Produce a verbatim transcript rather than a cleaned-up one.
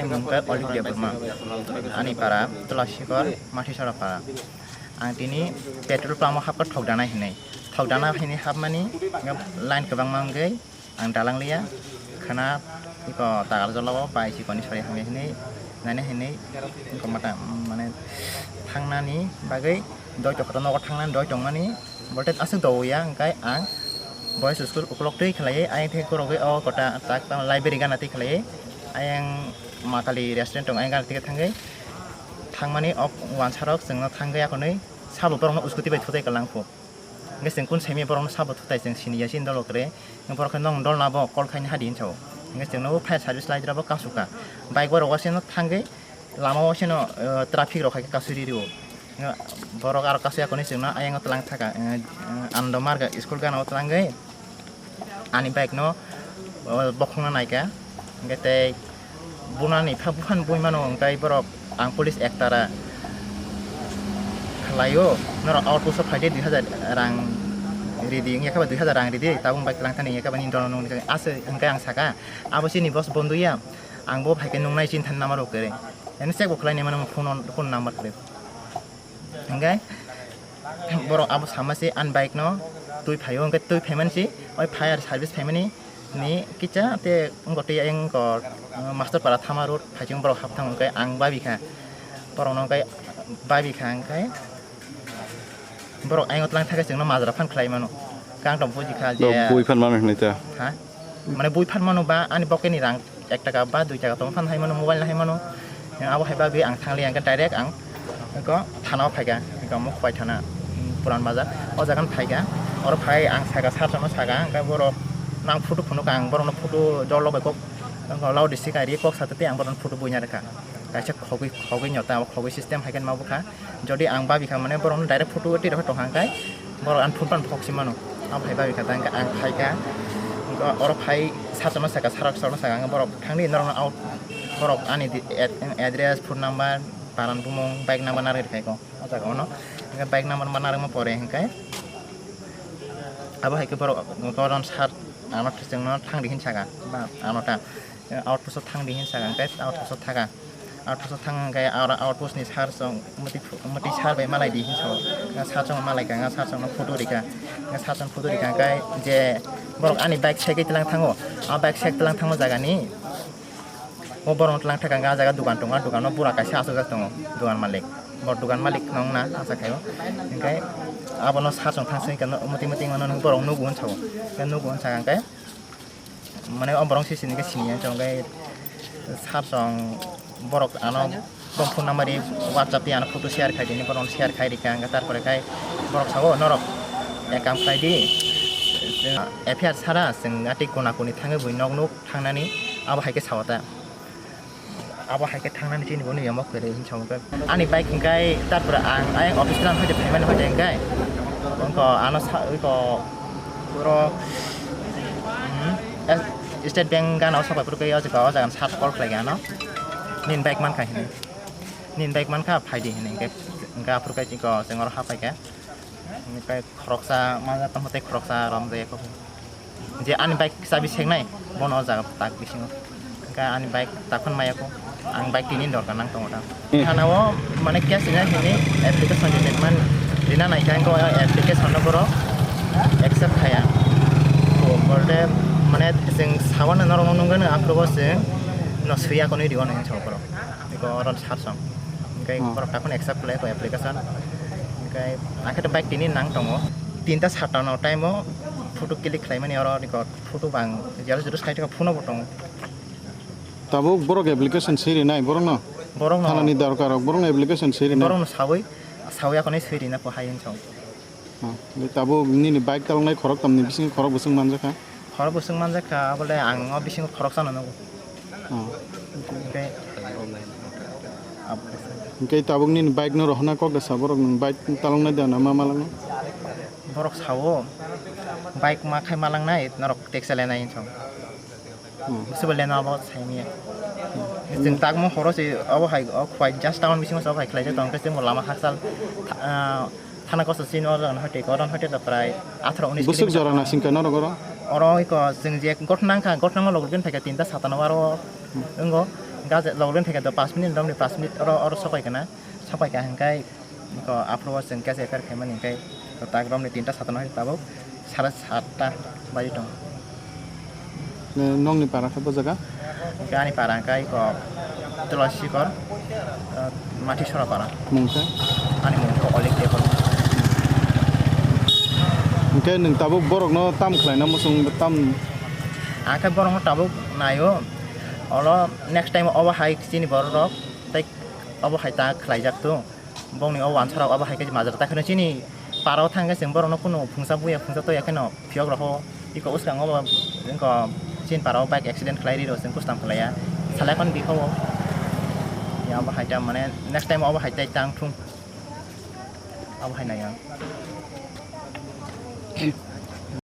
Mung khe Olivia Burma. Ani para Tulasikor Mathisora para. Ang tini petrol pump o hapkha thokdana hinwi. Thokdana hinwi hapmani line kwbangma wngwi ang dalang liya. Khana iko tagar jolao bai sikoni sori hamya hinwi nani hinwi iko mata mane thangnani bagwi doi tokha nogo thangnani doi tongmani. Voltage aswk dogo ya, hwnkhe ang boys school ukulok twi khlaiwi, ayang thai khorogwi o kota tak tamo library gana twi khlaiwi, ayang Makali restaurant tongo, ayang gana twi thangwi thangmani ok wansarok chwngno thangwi akhonwi sabo borokno scooty bai thutai kwlangkhu. Hwnkhe chwng kun saimaya borokno sabo thutai chwng siniya chini dolo kwrwi, borok khe nong dol nabo call khaina hadi hinwi sao. Hwnkhe chwngno fire service lai rabo kasukha. Bike borok wasino thangwi lama o seno, eh, traffic rok hai khe kasui ri rio. Borok aro kasui akoni chwngno ayang o twlang thaka, eh, eh, Ando Marga school gana o twlangwi ani bike no, eh, bokhongna naikha. Hwnkhe tei bunani pha-, buphani bui mano hwnkhe borok ang police ektara khlaio, norok outpost o phaidi dui hazar rang ridi, wngya khe ba dui hazar rang ridi, tabuk bike twlang thani wngya khe ba nini dolo nungni aswk hwnkhe ang saka, abo chini boss bondu ya. Ang bo phaikhe nungnai chini thani number bo kwrwi. Ani check bo khlainai mano phone, phone number kwrwi. Hwnkhe borok abo sama se ani bike no twi phaio, hwnkhe twi phaimani se oi fire service phaimani ni kicha te wngko tei ayang wngko, uh, Master Para Thama Road phaichung borok hapthang hwnkhe ang babikha. Borokno hwnkhe babikha hwnkhe. Borok ayang twlang thangkhe chwngno majra phan khlai mano. Kang tong buji kha je. Bo bui phan mano hinwi ta. Ha? Mane bui phan mano ba ani pocket ni rang ek taka ba dui taka tong phan hai mano, mobile na hai mano. Abo hai bagwi ang thang liya hwnkhe direct ang eko thana o phaikha. Eko Mukhubai thana, Puran Bazar. O jaga no phaikha. Oro phai ang saka sir chwngno saka hwnkhe borok nang photo phunukha, ang borokno photo jor lok bai kok loudspeaker ri kok sa twi ang borokno photo buina rwkha. Kaisa khogwi, khogwi nyota, o khogwi system hai khe ma bwkha. Jodi ang babikha mane borokno direct photo twi rokhe tongkha hwnkhe borok ani phone phano phok si mano. Abo hai babikha ta hwnkhe ang phaikha. Hwnkhe oro phai sir chwngno saka, sir chwngno saka hwnkhe borok thangdi norokno out, borok ani di-, ad-, address, phone number, paran bumung, bike number narwkhe rwkha eko. O jaga ono hwnkhe bike number ma narwkma pore hwnkhe abo hai khe borok koron sir ano thwngno thangdi hin saka ba ano ta. Outpost o thangdi hin saka hwnkhe outpost o thaka. Outpost o thang hwnkhe aro outpost ni sir chwng mwtwi phu-, mwtwi sir bai malai di hin sao. Nga sir chwng malai ka, nga sir chwng no photo rika. Nga sir chwng photo rika hwnkhe je borok ani bike sek tlang thango. A bike sek tlang thango jaga ni. O borok no tlang thaka hwnkhe a jaga dukan tongo, a dukan o bura kaisa achukjak tongo, dukan malik. Bo dukan malik no wngna acha khaio. Hwnkhe abono sir chwng thang swi khe mwtwi mwtwi wngmano borok nugo hin sao. Khe nugo hin saka hwnkhe. Mane o borok se sini khe sini ya chong khe sir chong borok ano bo phone number ri WhatsApp ri ano photo share khai dini borok share khai rikha hwnkhe tar pore khai borok sao norok ek kam khlai di F I R sara chwng atwi kona koni thangwi bui nok nuk thangnani abo hai khe sao ta. Abo hai khe thangnani chini bo nini omo kwrwi hin sao hwnkhe. Ani bike hwnkhe tar pore ang ayang office lang hoite phaimani hoite hwnkhe. Hwnkhe ano sa, iko puro, hmm, S-, State Bank gana o sobai phuru khe o jaga, o jaga sir call khlai kha ano. Nini bike mankha hinwi. Nini bike mankha phaidi hinwi hwnkhe. Hwnkhe aphuru khe iko chwng oro haphai kha. Hwnkhe khoroksa manya tongkha tei khoroksa romjak ya khe. Je ani bike chabi seknai, bono o jaga tak bisingo. Hwnkhe ani bike tak phano maya kho. Ang bike tini dorkar nang tongo ta. Hmm. Thana o mane case rina hini application rina man, rina nai khe hwnkhe o application no borok accept khaya. Borok de mane chwng sawan norok no nungkha nw aphuru bo chwng no swiya konwi rio hinwi sa borok. Eko oro sir chwng. Hwnkhe hmm, borok tak phano accept khlai kho application. Hwnkhe ang khe bike tini nang tongo. Tinta sarta no time o photo click khlaimani oro niko photo bang jeru jeru sai phone bo tongo. Tabuk borok application swi rinai borokno? Borokno. Thanani dorkar rok borokno application swi rinai? Borokno sawi, sawi akhonwi swi rina pho hai hinwi sao. Hmm. Tabuk nini bike talnai khorok tamni bisingo khorok bwswk manjakha? Khorok bwswk manjakha, abole ang o bisingo khorok chano nugo. Hmm. Hwnkhe, hwnkhe tabuk nini bike no rohorna kok da sa borok nwng bike talngnai da na ma malangno? Borok sao, bike ma khai malangnai, norok tek chalenai hinwi sao. Hmm. Busi bo leno abo saimanya. Hmm. Chwng takmo horo se abo hai o khwai just town bisingo se abo hai khlaijak tong khe chwngbo lama hakchal tha-, ah, thana kosto chini o jaga no hoite koron hoite to prai atharo unis kilometer. Buswk jora nasing kha norok oro? Oro iko chwng je gotna wngkha, gotna wngma logor gini phaikha tinta satano aro wngo. Gaje logor gini phaikha do pash minute, romni pash minute oro, oro sopai kana. Sopai ka hwnkhai iko aphuru o chwng kesa F I R khaimani hwnkhai tak romni tinta satano hai tabuk sare satta baji tongo. Nokni para khe bo jaga? Hwnkhe ani para hwnkhe iko Tulasi Sikor, ah, Mathi Sora para. Mung khe? Ani mung khe Olik Debbarma. Hwnkhe nwng tabuk borokno tam khlaina muchung tam? Ang khe borokno tabuk naio, olo next time obo hai chini borok rok tei obo hai ta khlaijak tung. Bongni o wansarok abo hai khe majra ta kheno chini para o thang khe chwng borokno kunu phungsa buya phungsa toya kheno phiyok rokho iko uskango bo wngkha chini para o bike accident khlai riro chwng kustam khlaiya salai kon bikho o ya abo hai ta mane next time abo hai tai tang thung abo hai nai ang.